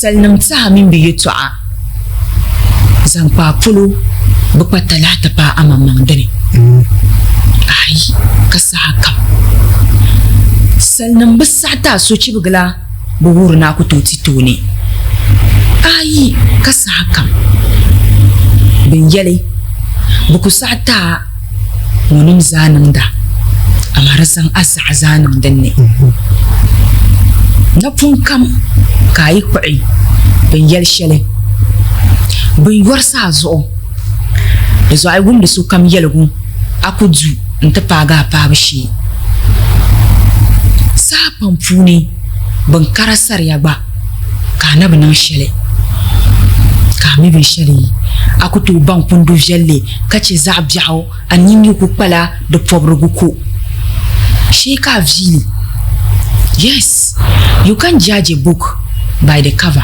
Salinim tɛha mini bɛ yɛtɔɣa zaŋ kpa a polo bi kpa talahi ti paai amaŋmaŋ dini. Aai, ka saha kam salinim bi saɣi ti a sochibigila bi wuhiri ni a ku tooi ti tooni. Aai, ka saha kam bɛn yɛli bɛ ku saɣi ti a ŋɔnim zaa niŋda, amaa di zaŋ a zaɣa zaa niŋ din ni. Napɔŋ kam ka a yi kpuɣi bɛn yɛli shɛli, bɛn yɔrisi a zuɣu, di zuɣu a yi wumdi sokam yɛligu, a ku du nti paagi a paabu shee. Saha pam puuni, bɛn kara saria gba ka a na bi niŋ shɛli, ka a mi binshɛli, a ku tooi baŋ kundu viɛlli ka chɛ zaɣ biɛɣu, a nini ku kpala di pɔbirigu ko. Shee ka a viili. Yes, you can't judge a book by the cover.